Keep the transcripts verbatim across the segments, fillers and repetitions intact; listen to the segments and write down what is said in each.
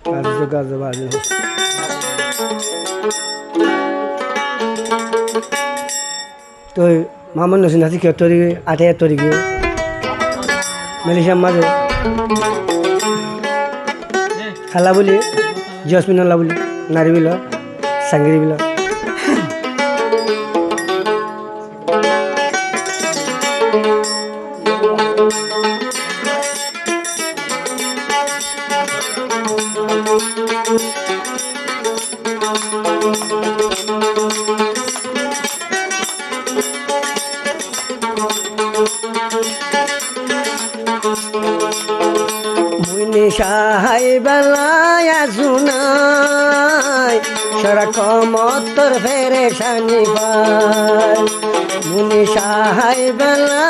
Gazo, gazo, gazo. Toi Muhammad Nasir Nasir ki tori, ate tori ge. Malaysia maze. Halla buli, Jasmine Halla buli, Nari Bila, Sangiri Bila. Mui nicá hái bela azu nái, sára koumor ferecani fai. Mui nicá hái bela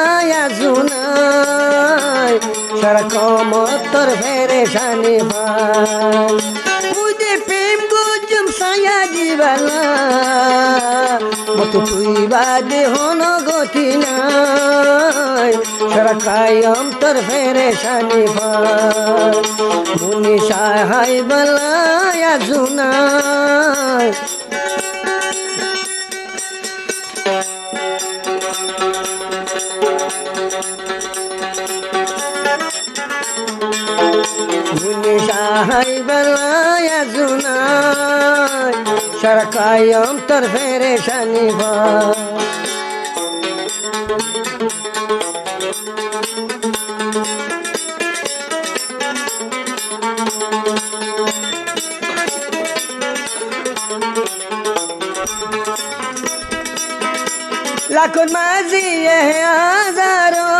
azu nái, sára koumor ferecani fai. Mui de prem goijjum saiya di bela, mottú tui bade hono goti nái. Sára koumor ferecani fai. Mui nicá hái bela azu nái. Mui nicá hái bela azu nái, sára koumor ferecani fai. Lakór maze ek házaro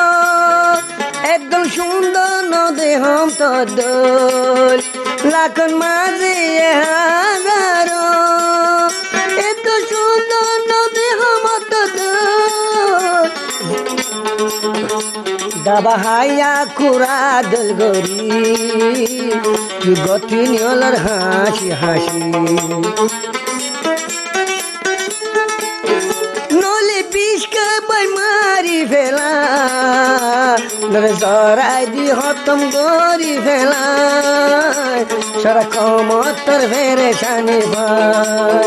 ek dol cúndor no dehóm tor dol. Lakór maze ek házaro ek dol cúndor no dehóm tor dol. Daba háiya kura dol gorí, tui gotí niyolor háñci háñci. Noóile bic hábai mari fela, noóile zorai di hótom gorí fela. Sára koumor ferecani fai.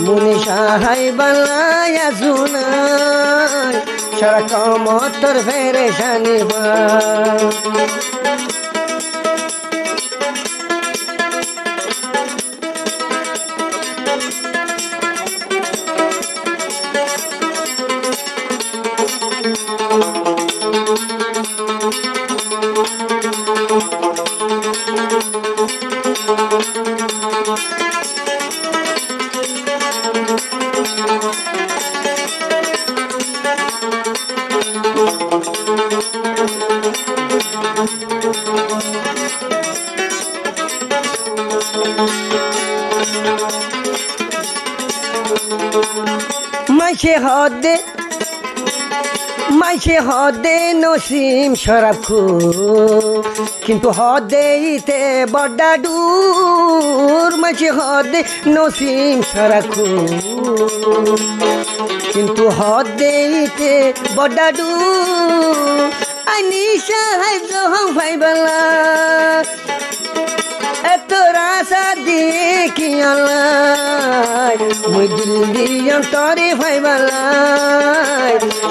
Mui nicá hái bela azu nái, sára koumor ferecani fai. Maincé hoó de, maincé hoó de Nosim córab kór, kintu hoó de íte bodda dhur. Maincé hoó de Nosim córab kór, kintu hoó de íte bodda dhur. Añí nicá hái zohón fai bela, eto rasa di kiyólla, mui dil diyum tore fai bela.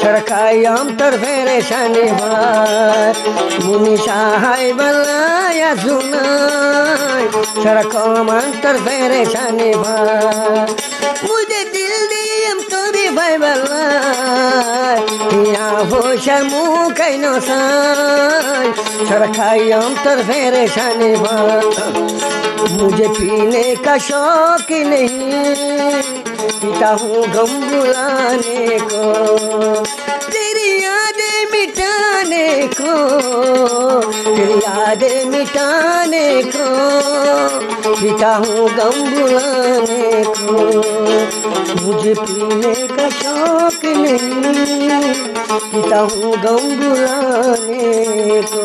Sára koumor ferecani fai. Mui nicá hái bela azu nái, sára koumor ferecani fai. Mui de dil diyum tore fai bela, tiañ foicár mukái no sai. Sára koumor ferecani fai. Mujhe peene ka shauq nahi, peeta hoon gum bhulaane ko. Teri yaadein mitaane ko, teri yaadein mitaane ko, peeta hoon gum bhulaane ko. Mujhe peene ka shauq nahi, peeta hoon gum bhulaane ko.